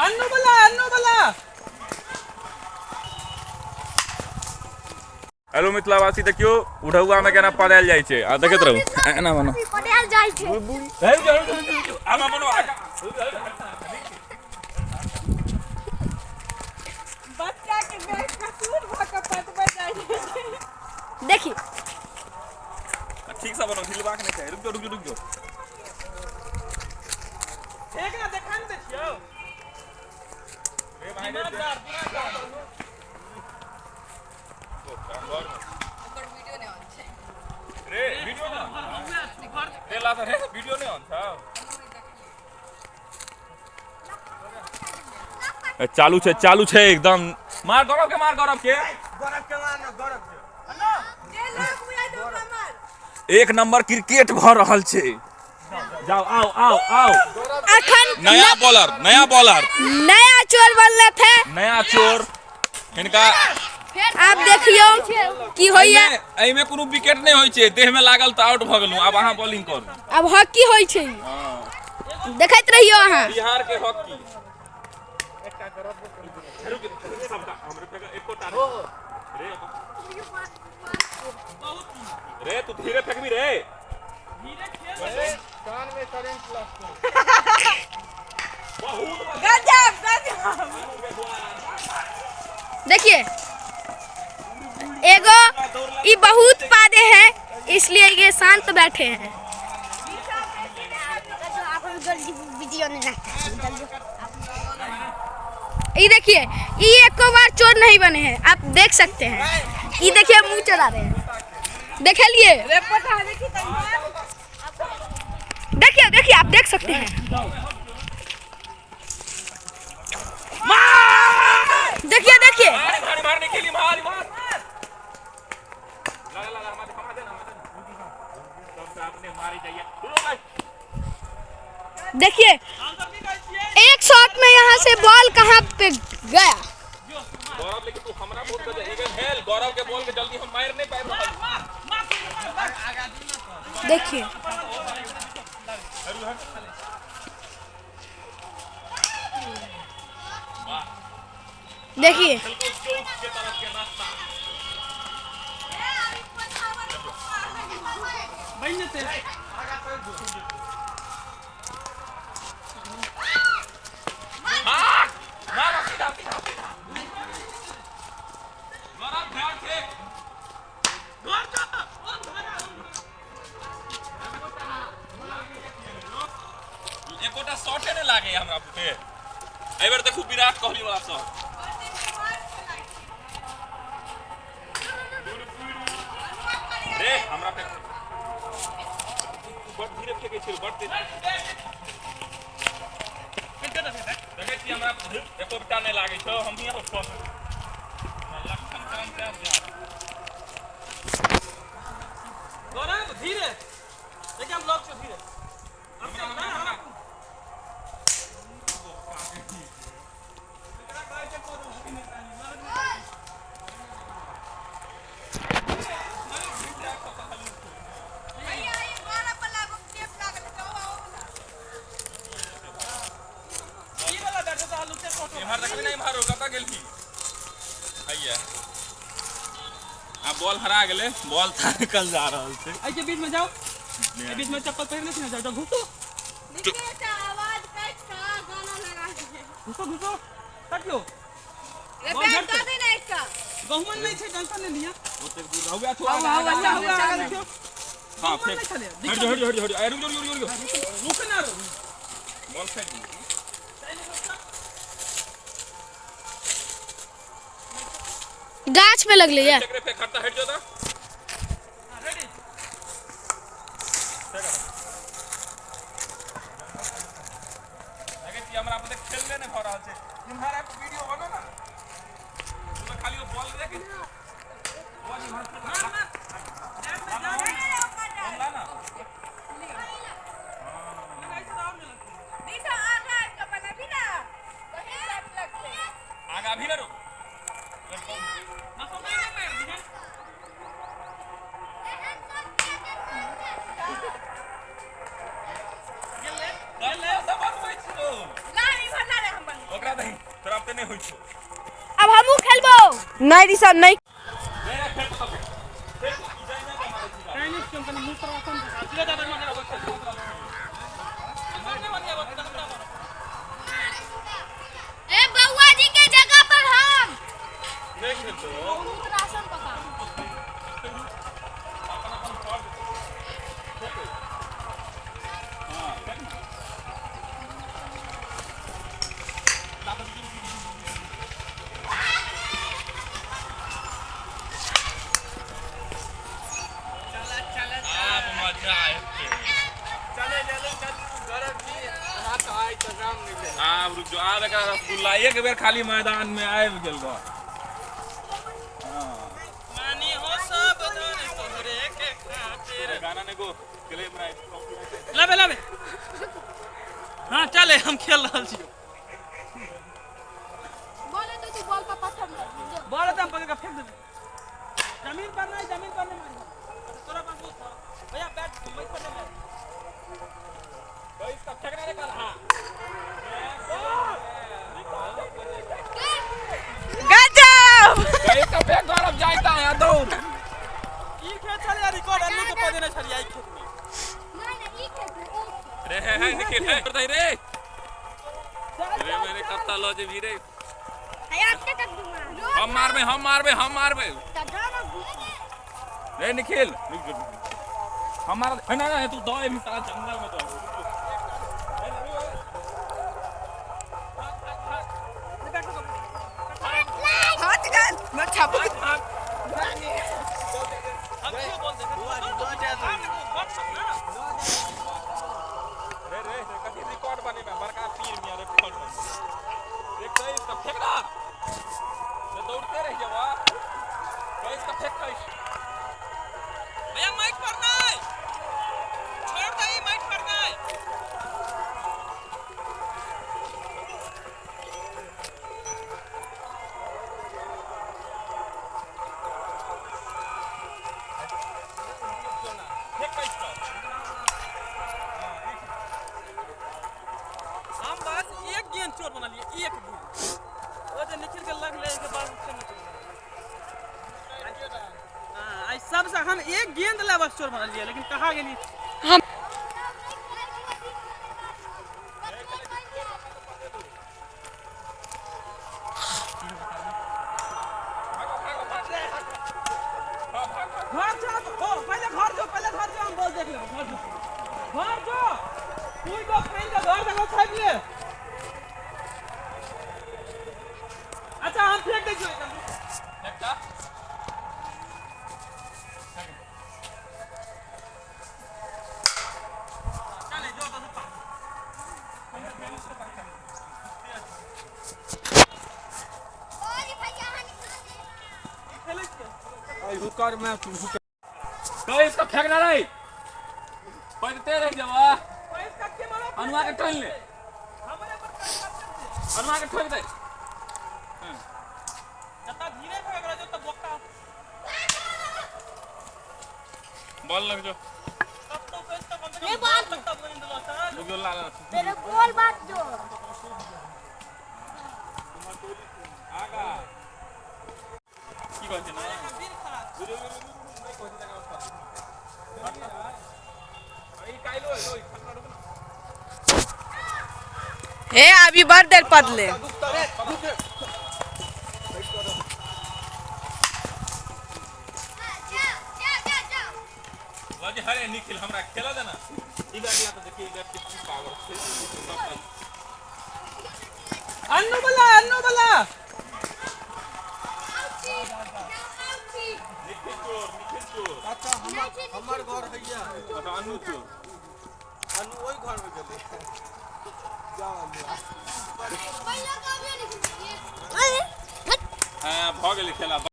अन्नू वाला, अन्नू वाला। हेलो मिथिलावासी, देखियो उठौआ में केना पदायल जाइ छै। आ देखैत रहू, एना बनो। पटायल जाइ छै। आगा बनो, आगा। बच्चा के बेकसूर भऽ कऽ पटबै जाइ छै। देखिए। ठीक से बनो, हिलबाक नहि चाही। रुक जो, रुक जो, रुक जो। एक ना देखा ने दै छियौ। रे भाई, रे। दिमागदार, दिमागदार। रे वीडियो ना रे, ला रे, वीडियो नहीं ऑन था। चालू छै, चालू छै एकदम। मार गौरव के, मार गौरव के। एक नंबर क्रिकेट भऽ रहल छै। जाओ, आओ, आओ, आओ। अखन नया बॉलर, नया बॉलर। नया चोर बनले थे। नया चोर हिनका। आप देखियो की होइया। एहिमे कोनो विकेट नहि होइ छै। देह में लागल तऽ आउट भऽ गेलहुँ। आब अहाँ बॉलिंग करू। अब हॉकी होइ छै, देखैत रहियो अहाँ। बिहार के हॉकी। रे, तू धीरे फेंकबी रे। गजब, गजब। देखिए, एगो ये बहुत पादे हैं, इसलिए ये शांत बैठे हैं। ये देखिए, ये एको बार चोर नहीं बने हैं, आप देख सकते हैं। ये देखिए, मुंह चला रहे हैं, देख लिए। रे पटा देखी तनी। देखिए, देखिए, आप देख सकते हैं। देखिए, देखिए। मार, मार, मार, निकली, मार, मार। लगा, लगा, हमारे, हमारे देना, हमारे देना। सब तो आपने मारी जाइए। रुको भाई। देखिए, एक शॉट में यहाँ से बॉल कहाँ पे गया। गौरव, लेकिन तू हमरा बहुत गजब इवन हेल। गौरव के बॉल के जल्दी हम मार नहीं पाए रहल। देखिए। देखिए। बिल्कुल चौक के तरफ के रास्ता। बनि जेतै। मार मार, सीधा, सीधा, सीधा। गौरव, ध्यान से। घर जा, ओ धरा। एकोटा शॉटे नहि लागे हमरा बुते। एहि बेर देखू विराट कोहली वाला शॉट। रे, हमरा फेंक। तू बड़ धीरे फेंकै छी, बड़ तेज देखै छी। हमरा एकोटा नहि लागै छौ। हम हियाँ पर लक्षण क्रम से आबि जा। गौरव, धीरे, देखिए, हम लॉक से धीरे। अब चल ना हमरा। ई वाला बैठो तो आलू के फोटो। इम्हर देखबी ना, इम्हर कतऽ गेलही? हैया, आ बॉल हरा गेलै, बॉल थाकल जा रहल छै। एहि के बीच में जाओ, एहि बीच में चप्पल पहिरने छी ने, जाओ, जाओ, घुसो। आवाज काटि कऽ गाना लगा दिए। घुसो, घुसो, काट लो। रे बॉल बैट झड़तै। दऽ दे ने एकटा। गहुमन नहि छै, टेंशन नहि लिअ। ओतेक दूर रहू छो। आउ, आउ, अच्छा हुआ, आगा देखियौ। हां। गहुमन फेंक। नहि छलै। हट जो, हट जो, हट जो, हट जो। अरे, रुक जो, रुक जो, रुक जो। रुक ना, रुक। बॉल फेंक दी। गाछ में लगले है। फेंक रे, फेंक। हट, हट जो ता। रेडी। देखै छी, हमरा अपने खेलले नहि भऽ रहल छै। इम्हर आबि कऽ वीडियो बनो ना। तू तऽ खाली ओ बॉल देख। बॉल इम्हर से ला, ला ना। बीचा आगा आबि कऽ बनाबी ना, तही शॉट लगतै। आगा भी ना, रुक। हाँ, तो नहीं मार दिहे। कल्ले से बनबै छियौ। ला, इम्हर ला रे, हम बनबै। ओकरा नहि होइ छौ। अब हमहू खेलबो। नहीं ऋषभ नहीं। रे रे फेंक तो फेंक। फेंक, ई जाय नहि मारै छी। चाइनीज के कंपनी मुंह पर अपन सीधा दादा मारे आबै छै। नहीं मारिया बस हमरा मारो। ए बउआ जी के जगह पर हम नहि खेलतौ। बहुत राशन पका। अपन अपन फड़ फेंक। हां, फेंक ना। आब मजा आयत। आब रुक जो, आब एकरा रसगुल्ला एक बेर खाली मैदान में आबि गेल बा। मानी हो सब धन तोहरे के खातिर। गाना ने गो क्लेम राइट। लाबे लाबे। हां चले हम खेल रहल छी। बोले तो तू बॉल का पत्थर मार। बॉल तो हम पकड़ के फेंक देबे। जमीन पर नहीं, जमीन पर नहीं मारी। तोरा पास वो था भैया बैट मुंबई पर नहीं मारी। भाई इसका फेंकना रे कल। हां गजब। भाई इसका फेंक गौरव जाता है दौड़। ई खेत छलिया रिकॉर्ड अन्नू के पदे नहीं छलिया ई खेत में। नहीं नहीं ई खेल ओ। रे है है निखिल है कर दे रे। रे मेरे कत्ता लो जे भी रे। है अब तक दूंगा। हम मारबे हम मारबे हम मारबे। रे निखिल रुक जो, हम मार ना ना तू दो अभी सारा जंगल में दो। हाथ डाल मैं छाप। भाग भाग। हम क्यों बोल दे ना। रे रे रे कथी रिकॉर्ड बनेबे बड़का तीर में रिकॉर्ड बनेबे। देख तो इसका फेंक ना। मैं दौड़ते रह जावा। भाई इसका फेंक कइस। भैया माइक पर नहीं छोड़ दे, ई माइक पर नहीं। फेंक कइस तो। हम बस एक गेंद चोर बना लिए, एक गेंद वो जो निखिल के लग ले के बाद उससे नहीं चोर। हां आई सबसे हम एक गेंद ला बस चोर बना लिए, लेकिन कहा गेली। हम घर जा ओ पहले घर जो, पहले घर जो, हम बॉल देख लेब। घर जो, घर जो कोई को खेल के घर देखो खेल ले। अच्छा हम फेंक दे छियो एकदम। फेंक ता। चले जो तो पा। खेलै छियै। कई इसका फेंकना रे। पड़ते रह जावा। पैसा के मारो। अनुआ के ठोल ले। हमरे पर पैसा दे। अनुआ के ठोक दे। जता धीरे फेंक रहा जो तब बोका। बॉल लग जो। तब तो पैसा कम से ये कम बाल। तक तब नहीं दिलो सर। रुक जो ला ला। तेरे गोल बात जो। आगा की कहै छै ना। वीर खराब। रुक रुक रुक रुक नहि कहै छै जगह पर। ई काइलो है ओइ खतरा रुक ना। हे अभी बड़ देर पदले। लजे हरे निखिल हमरा खेला देना। ई बैट ला तो देखी ई बैट के की पावर छै। अन्नू वाला, अन्नू वाला। निखिल चोर, निखिल चोर। अच्छा हमर घर हैया। अच्छा अनु चोर। अनु ओहि घर में गेलै। जाओ अनु। हां भ गेलै खेला।